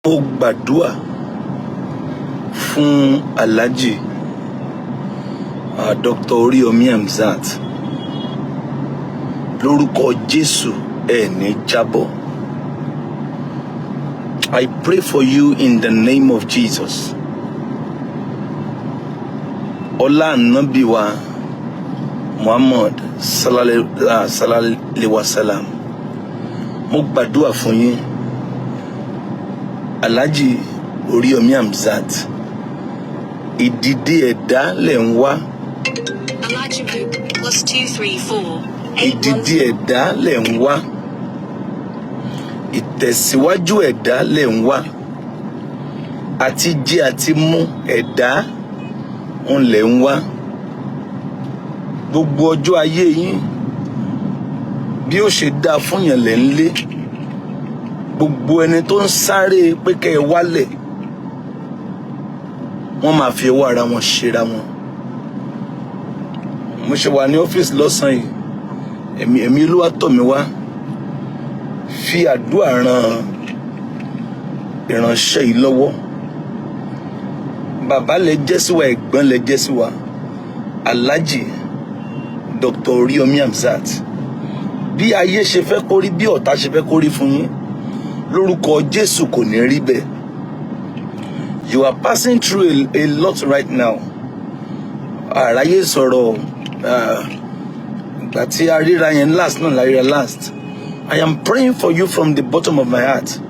Mo gbàdúà fún Alhaji Dr. Oríyọmí Hamzat. Lórúkọ Jésù, ẹ ní jábọ́. I pray for you in the name of Jesus. Ọlá ànábì wa Muhammad sallallahu alaihi wasallam. Mo gbàdúrà fún yín, Alhaji Oríyọmí Hamzat. Ìdìde ẹ̀dá lẹ̀ ń wá. Alhaji +234 8 1 Ìdìde ẹ̀dá lẹ̀ ń wá, ìtẹ̀síwájú ẹ̀dá lẹ̀ ń wá, àti jẹ àti mú ẹ̀dá ń lẹ̀ ń wá. Gbogbo ọjọ́ ayé yín, bí ó ṣe dáa fún yàn lẹ̀ ń lé. Gbogbo ẹni tó ń sáré pé kẹ́ ẹ wálẹ̀, wọ́n máa fi ọwọ́ ara wọn ṣera wọn. Mo ṣe wà ní ọ́fíìsì lọ́sàn-án yìí, ẹ̀mí Olúwa tọ̀ mí wá, fi àdúrà ran ìránṣẹ́ yìí lọ́wọ́. Bàbá lẹ jẹ́ sí wa, ẹ̀gbọ́n lẹ jẹ́ sí wa, Alhaji Dr. Oríyọmí Hamzat. Bí ayé ṣe fẹ́ kó rí, bí ọ̀tá ṣe fẹ́ kó rí fún yín, lórúkọ Jésù, kò ní rí bẹ́ẹ̀. You are passing through a lot right now. Àráyé sọ̀rọ̀ ìgbà tí a ríra yẹn last náà la ríra last. I am praying for you from the bottom of my heart.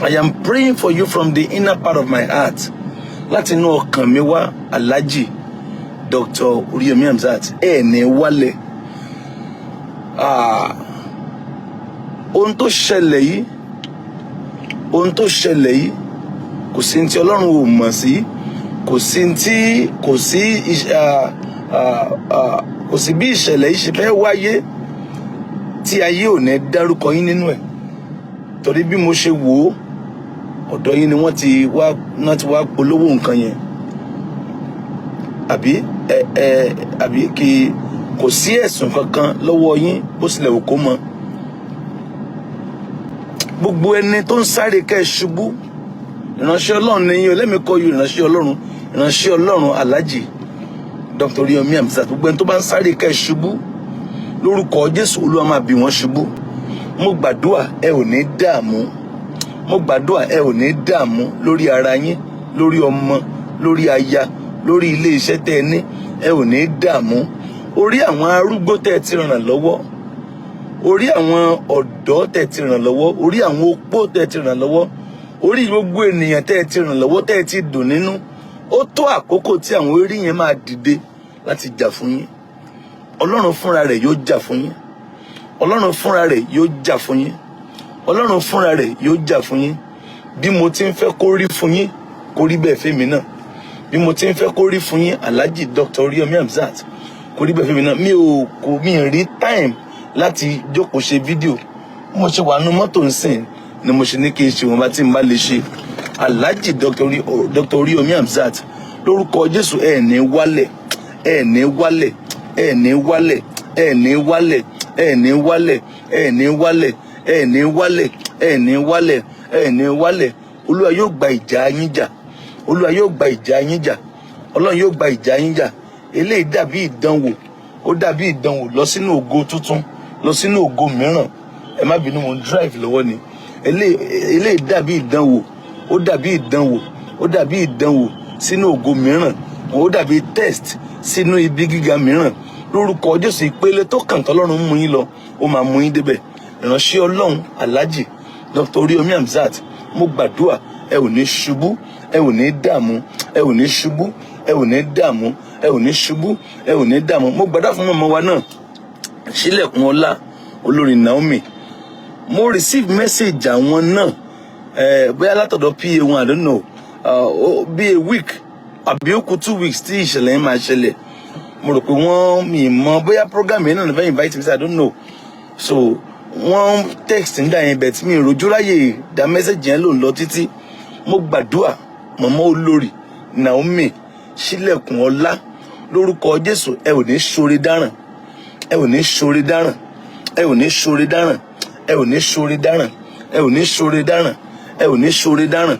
I am praying for you from the inner part of my heart, láti inú ọkàn mi wá. Alhaji Dr. Oríyọmí Hamzat, ẹ ní wálẹ̀. Ohun tó ṣẹlẹ̀ yìí, ohun tó ṣẹlẹ̀ yìí, kò sí ní tí Ọlọ́run ò mọ̀ sí, kò sí tí kò sí kò sí bí ìṣẹ̀lẹ̀ yìí ṣe fẹ́ wáyé tí ayé ò ní dárúkọ yín nínú ẹ̀. Torí bí mo ṣe wò ó, ọ̀dọ̀ yín ni wọ́n ti wá polówó nǹkan yẹn, àbí ẹ ẹ àbí kí kò sí ẹ̀sùn kankan lọ́wọ́ yín, bó tilẹ̀ wù kó mọ. Gbogbo ẹni tó ń sáré kẹ́ ẹ ṣubú, ìránṣẹ́ Ọlọ́run ni yín o. Let me call you ìránṣẹ́ Ọlọ́run, ìránṣẹ́ Ọlọ́run Alhaji Dr. Oríyọmí Hamzat. Gbogbo ẹni tó bá ń sáré kẹ́ ẹ ṣubú, lórúkọ Jésù, Olúwa máa bì wọ́n ṣubú. Mo gbàdúrà, ẹ ò ní dààmú. Mo gbàdúrà, ẹ ò ní dààmú lórí ara yín, lórí ọmọ, lórí aya, lórí ilé iṣẹ́ tẹ́ ẹ ní. Ẹ ò ní dààmú. Orí àwọn arúgbó tẹ́ ẹ ti ràn lọ́wọ́, orí àwọn ọ̀dọ́ tẹ́ ẹ ti ràn lọ́wọ́, orí àwọn opó tẹ́ ẹ ti ràn lọ́wọ́, orí gbogbo ènìyàn tẹ́ ẹ ti ràn lọ́wọ́, tẹ́ ẹ ti dùn nínú, ó tó àkókò tí àwọn orí yẹn máa dìde láti jà fún yín. Ọlọ́run fúnra rẹ̀ yóò jà fún yín. Ọlọ́run fúnra rẹ̀ yóò jà fún yín. Ọlọ́run fúnra rẹ̀ yóò jà fún yín. Bí mo ti ń fẹ́ kó rí fún yín, kó rí bẹ́ẹ̀ fẹ́mi náà. Bí mo ti ń fẹ́ kó rí fún yín, Alhaji Dr. Oríyọmí Hamzat, kó rí bẹ́ẹ̀ fẹ́mi náà. Mi ò kò mi rí time láti jókòó ṣe fídíò. Bí mo ṣe wà nú mọ́tò ń sìn ni mo ṣe ní kí n ṣe wọn bá tí n bá lè ṣe. Alhaji Dr. Oríyọmí Hamzat, lórúkọ Jésù, ẹ ní wálẹ̀, ẹ ní wálẹ̀, ẹ ní wálẹ̀, ẹ ní wálẹ̀, ẹ ní wálẹ̀, ẹ ní wálẹ̀, ẹ ní wálẹ̀, ẹ ní wálẹ̀, ẹ ní wálẹ̀. Olúwa yóò gba ìjà yín jà. Olúwa yóò gba ìjà yín jà. Ọlọ́run yóò gba ìjà yín jà. Eléyìí dàbí ìdánwò, ó dàbí ìdánwò lọ sínú ògo tuntun, lọ sínú ògo mìíràn. Ẹ má bínú, mo ń drive lọ́wọ́ ni. Eléyìí dàbí ìdánwò, ó dàbí ìdánwò, ó dàbí ìdánwò sínú ògo mìíràn, ó dàbí test sínú ibi gíga mìíràn. Lórúkọ Jésù, ìpele tó kàn tọ́lọ́run mú yín lọ, ó máa mú yín débẹ̀. Ìránṣẹ́ Ọlọ́run Alhaji Dr. Oríyọmí Hamzat, mo gbàdúrà, ẹ ò ní ṣubú, ẹ ò ní dààmú. Ẹ ò ní ṣubú, ẹ ò ní dààmú. Ẹ ò ní ṣubú, ẹ ò ní dààmú. Mo gbàdúrà fún mọ̀mọ́ wa náà, Sílẹ̀kùn Ọlá, Olórí Naomi. Mo receive message àwọn náà, bóyá látọ̀dọ̀ PA wọn, I don't know, bí a week àbí ó kù 2 weeks tí ìṣẹ̀lẹ̀ yẹn máa ṣẹlẹ̀. Mo rò pé wọ́n, mi mọ̀ bóyá program yẹn náà fẹ́ invite me, I don't know. So wọ́n text nígbà yẹn bẹ̀ tí mi rojú ráyè dá message yẹn ló ń lọ títí. Mo gbàdúrà, mọ̀mọ́ Olórí Naomi Sílẹ̀kùn Ọlá, lórúkọ Jésù, ẹ ò ní ṣoore dáràn, ẹ ò ní ṣoore dáràn, ẹ ò ní ṣoore dáràn, ẹ ò ní ṣoore dáràn, ẹ ò ní ṣoore dáràn, Ẹ ò ní ṣoore dáràn,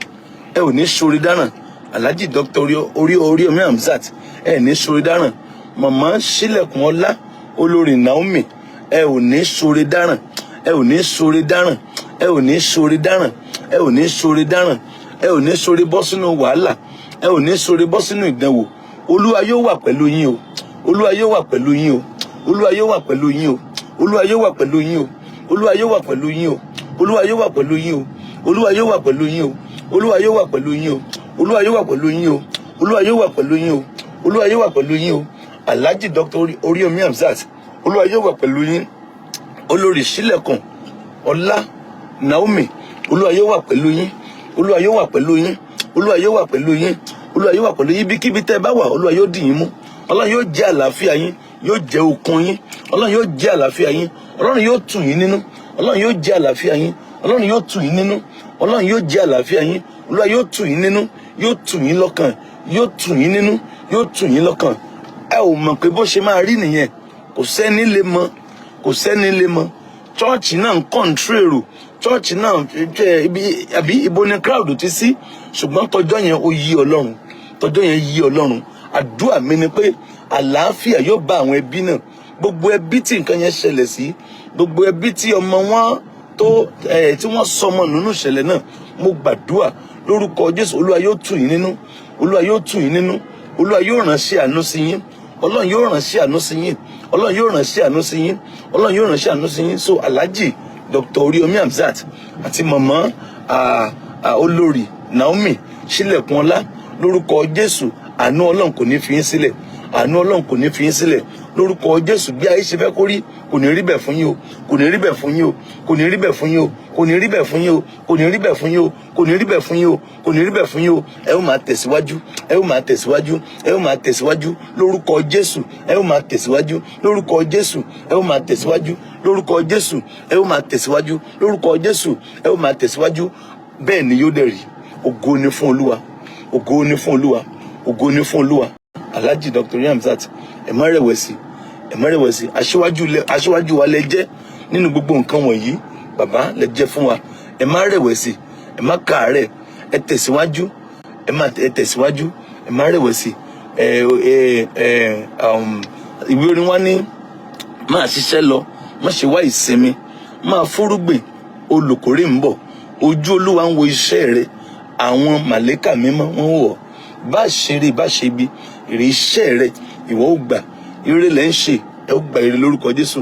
ẹ ò ní ṣoore dáràn. Alhaji Dr. Oríyọmí Hamzat, ẹ ní ṣoore dáràn. Màmá Sílẹ̀kùn Ọlá, Olórí Naomi, ẹ ò ní ṣoore dáràn, ẹ ò ní ṣoore dáràn, ẹ ò ní ṣoore dáràn, ẹ ò ní ṣoore dáràn. Ẹ ò ní ṣoore bọ́ sínú wàhálà, ẹ ò ní ṣoore bọ́ sínú ìdánwò. Olúwa yóò wà pẹ̀lú yín o. Olúwa yóò wà pẹ̀lú yín o. Olúwa yóò wà pẹ̀lú yín o. Olúwa yóò wà pẹ̀lú yín o. Olúwa yóò wà pẹ̀lú yín o. Olúwa yóò wà pẹ̀lú yín o. Olúwa yóò wà pẹ̀lú yín o. Olúwa yóò wà pẹ̀lú yín o. Olúwa yóò wà pẹ̀lú yín o. Olúwa yóò wà pẹ̀lú yín o. Olúwa yóò wà pẹ̀lú yín o. Alhaji Dr. Oríyọmí Hamzat, Olúwa yóò wà pẹ̀lú yín. Olórí Sílẹ̀kùn Ọlá Naomi, Olúwa yóò wà pẹ̀lú yín. Olúwa yóò wà pẹ̀lú yín. Olúwa yóò wà pẹ̀lú yín. Olúwa yóò wà pẹ̀lú yín. Ibikíbi tẹ́ ẹ bá wà, Olúwa yóò dì yín mú. Ọlọ́run yóò jẹ́ àlàáfíà yín, yóò jẹ́ okun yín. Ọlọ́run yóò jẹ́ àlàáfíà yín. Ọlọ́run yóò tù yín nínú. Ọlọ́run yóò jẹ́ àlàáfíà yín. Ọlọ́run yóò tù yín nínú. Ọlọ́run yóò jẹ́ àlàáfíà yín. Olúwa yóò tù yín nínú, yóò tù yín lọ́kàn, yóò tù yín nínú, yóò tù yín lọ́kàn. Ẹ ò mọ̀ pé bó ṣe máa rí nìyẹn. Kò sẹ́ni lè mọ̀, kò sẹ́ni lè mọ̀. Church náà ń control èrò, church náà jẹ́ ibi àbí ibo ni crowd ti sí, ṣùgbọ́n tọjọ́ yẹn, ó yí Ọlọ́run. Tọjọ́ yẹn yí Ọlọ́run. Àdúrà mi ni pé àlàáfíà yóò bá àwọn ẹbí náà, gbogbo ẹbí tí nǹkan yẹn ṣẹlẹ̀ sí, gbogbo ẹbí tí ọmọ wọn tó ẹ tí wọ́n sọmọ nínú ìṣẹ̀lẹ̀ náà. Mo gbàdúrà lórúkọ Jésù, Olúwa yóò tù yín nínú. Olúwa yóò tù yín nínú. Olúwa yóò ránṣẹ́ àánú sí yín. Ọlọ́run yóò ránṣẹ́ àánú sí yín. Ọlọ́run yóò ránṣẹ́ àánú sí yín. Ọlọ́run yóò ránṣẹ́ àánú sí yín. So Alhaji Dr. Oríyọmí Hamzat àti mọ̀mọ́ Olórí Naomi Sílẹ̀kùn Ọlá, lórúkọ Jésù, àánú Ọlọ́run kò ní fi yín sílẹ̀. Àánú Ọlọ́run kò ní fi yín sílẹ̀ lórúkọ Jésù. Bí ayé ṣe fẹ́ kó rí, kò ní rí bẹ́ẹ̀ fún yín o. Kò ní rí bẹ́ẹ̀ fún yín o. Kò ní rí bẹ́ẹ̀ fún yín o. Kò ní rí bẹ́ẹ̀ fún yín o. Kò ní rí bẹ́ẹ̀ fún yín o. Kò ní rí bẹ́ẹ̀ fún yín o. Kò ní rí bẹ́ẹ̀ fún yín o. Ẹ ó máa tẹ̀síwájú, ẹ ó máa tẹ̀síwájú, ẹ ó máa tẹ̀síwájú lórúkọ Jésù. Ẹ ó máa tẹ̀síwájú lórúkọ Jésù. Ẹ ó máa tẹ̀síwájú lórúkọ Jésù. Ẹ ó máa tẹ̀síwájú lórúkọ Jésù. Ẹ ó máa tẹ̀síwájú. Bẹ́ẹ̀ ni yóò dẹ̀ rí. Ògo ni fún Olúwa. Ògo ni fún Olúwa. Ògo ni fún Olúwa. Alhaji Dr. Hamzat, ẹ má rẹ̀wẹ̀sì, ẹ má rẹ̀wẹ̀sì. Aṣíwájú wa lẹ jẹ́ nínú gbogbo nǹkan wọ̀nyí. Bàbá lẹ jẹ́ fún wa. Ẹ má rẹ̀wẹ̀sì, ẹ má káàárẹ̀, ẹ tẹ̀síwájú, ẹ tẹ̀síwájú, ẹ má rẹ̀wẹ̀sì. ẹ ẹ ẹ ìwé orin wa ní, máa ṣiṣẹ́ lọ, má ṣe wá ìsinmi, máa fúrúgbìn, olùkórè ń bọ̀. Ojú Olúwa ń wo iṣẹ́ rẹ, àwọn màlẹ́kà mímọ́ wọ́n wọ̀. Bá ṣeré, bá ṣe ibi, èrè iṣẹ́ rẹ ìwọ ó gbà. Ire lẹ́ ń ṣe, ẹ ó gba ire lórúkọ Jésù.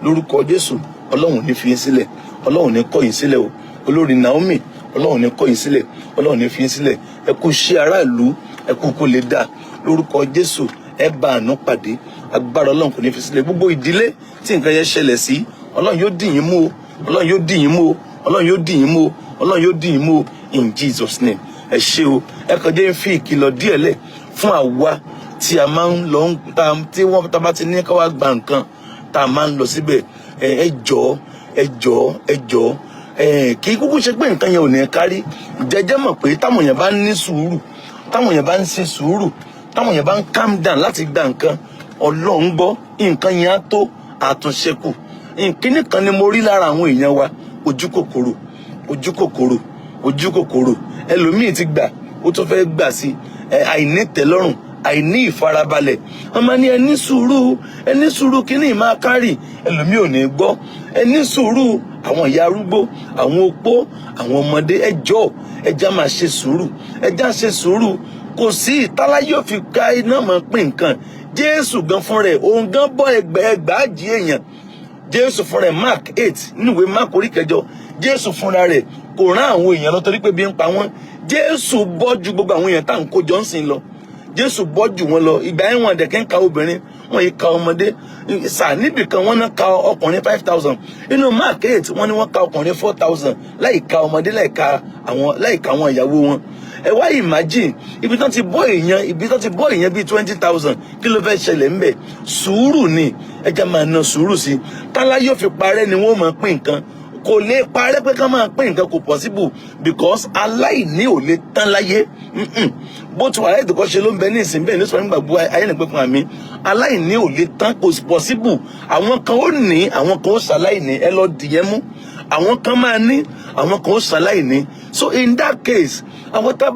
Lórúkọ Jésù, Ọlọ́run ò ní fi yín sílẹ̀. Ọlọ́run ò ní kọ̀ yín sílẹ̀ o. Olórí Naomi, Ọlọ́run ò ní kọ̀ yín sílẹ̀. Ọlọ́run ò ní fi yín sílẹ̀. Ẹ kú ṣe aráàlú, ẹ kú kó lè dáa. Lórúkọ Jésù, ẹ bá àánú pàdé. Agbára Ọlọ́run kò ní fi sílẹ̀. Gbogbo ìdílé tí nǹkan yẹn ṣẹlẹ̀ sí, Ọlọ́run yóò dì yín mú o. Ọlọ́run yóò dì yín mú o. Ọlọ́run yóò dì yín mú o. Ọlọ́run yóò dì yín mú o, in Jesus' name. Ẹ ṣé o. Ẹ kàn jẹ́ ń fi ìkìlọ̀ díẹ̀ lẹ̀ fún àwa tí a máa ń lọ ta tí wọ́n tá bá ti ní ká wá gba nǹkan, tá a máa ń lọ síbẹ̀. Ẹ jọ̀ọ́, ẹ jọ̀ọ́, ẹ jọ̀ọ́. Kì í kúkú ṣe pé nǹkan yẹn ò ní kárí jẹjẹ. Mọ̀ pé táwọn èèyàn bá ní sùúrù, táwọn èèyàn bá ń ṣe sùúrù, táwọn èèyàn bá ń calm down láti gba nǹkan, Ọlọ́run gbọ́, nǹkan yẹn á tó àtúnṣe kù. Nkíní kan ni mo rí lára àwọn èèyàn wa: ojú kòkòrò, ojú kòkòrò, ojú kòkòrò. Ẹlòmíì ti gbà, ó tún fẹ́ gbà sí ẹ. Àìnítẹ́lọ́rùn, àìní ìfarabalẹ̀. Wọ́n máa ní, "Ẹ ní sùúrù, ẹ ní sùúrù, kíní máa kárì." Ẹlòmíì ò ní gbọ́. Ẹ ní sùúrù. Àwọn ìyá arúgbó, àwọn opó, àwọn ọmọdé, ẹ jọ̀ọ́, ẹ já máa ṣe sùúrù, ẹ já ṣe sùúrù. Kò sí ìtálá yóò fi ká iná máa pín nǹkan. Jésù gan fún rẹ̀, òun gan bọ́ ẹgbàájì èèyàn. Jésù fúnra rẹ̀, Mark 8, nínú ìwé Mark orí 8, Jésù fúnra rẹ̀ kò rán àwọn èèyàn lọ torí pé bí ń pa wọ́n. Jésù bọ́ ju gbogbo àwọn èèyàn tá à ń kó jọ ń sìn lọ. Jésù bọ́ jù wọ́n lọ. Ìgbà yẹn, wọn dẹ̀kẹ́ ń ka obìnrin, wọn yìí ka ọmọdé sà. Níbì kan, wọ́n náà ka ọkùnrin 5,000. Inú Mark 8, wọ́n ní wọ́n ka ọkùnrin 4,000, láì ka ọmọdé, láì ka àwọn ìyàwó wọn. Ẹ wá imagine ibi tán ti bọ́ èèyàn, ibi tán ti bọ́ èèyàn bíi 20,000, kí ló fẹ́ ṣẹlẹ̀ ńbẹ̀? Sùúrù ni, ẹ jẹ́ máa na sùúrù sí i. Tálá yóò fi parẹ́ ni wọ́n máa pín nǹkan. Kò lè parẹ́ pé ká máa pín nǹkan, kò possible, because aláìní ò lè tán láyé. Bó ti wà láì tó kọ́ ṣe ló ń bẹ ní ìsìn, bẹ́ẹ̀ ní sọ̀rọ̀ nígbà gbogbo ayé nìpẹ́kun àmì. Aláìní ò lè tán, kò possible. Àwọn kan ó ní, àwọn kan ó ṣaláìní. Ẹ lọ dìyẹn mú. Àwọn kan máa ní, àwọn kan ó ṣaláìní. So in that case, àwọn tó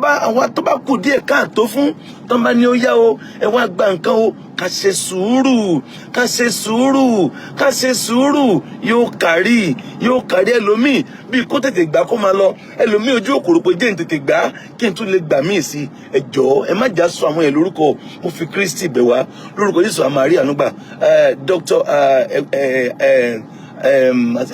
bá kù díẹ̀ káàtó fún, tó bá ní ó yá o, ẹ wá gba nǹkan o, ká ṣe sùúrù, ká ṣe sùúrù, ká ṣe sùúrù. Yóò kárí, yóò kárí. Ẹlòmíì bíi kó tètè gbà kó máa lọ, ẹlòmíì ojú òkòrò pé jẹ́ n tètè gbà kí n tún lè gbà míì sí. Ẹ jọ̀ọ́, ẹ má jà sọ àwọn yẹn lórúkọ. Mo fi Kristi bẹ̀ wá lórúkọ Jésù, àmàrí ànúgbà. Dr.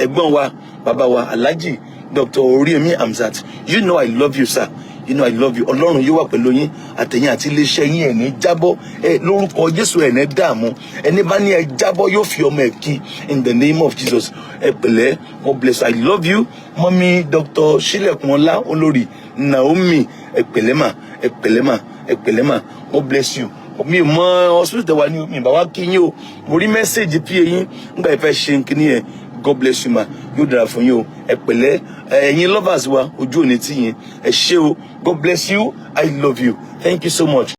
Ẹ̀gbọ́n wa, bàbá wa, Alhaji Dr. Oríyọmí Hamzat, you know I love you, sir. You know I love you. Ọlọ́run yóò wà pẹ̀lú yín àtẹ̀yìn àti iléeṣẹ́ yín. Ẹ̀ ní jábọ́ ẹ lórúkọ Jésù. Ẹ̀ ní dààmú. Ẹni bá ní ẹ jábọ́ yóò fi ọmọ ẹ̀ kí in the name of Jesus. Ẹ pẹ̀lẹ́. God bless you. I love you, mummy Dr. Sílẹ̀kùnọlá, Olórí Naomi. Ẹ pẹ̀lẹ́ mà, ẹ pẹ̀lẹ́ mà, ẹ pẹ̀lẹ́ mà. God bless you. Mi ò mọ hospital tẹ wà ní mi bá wá kí yín o. Mo rí message pa yín nígbà ìfẹ́ ṣe nkíní yẹn. God bless you, ma. Yóò dára fún yín o. Ẹ pẹ̀lẹ́. Ẹ̀yin lovers wa, ojú òní tí yín. Ẹ ṣé o. God bless you. I love you. Thank you so much.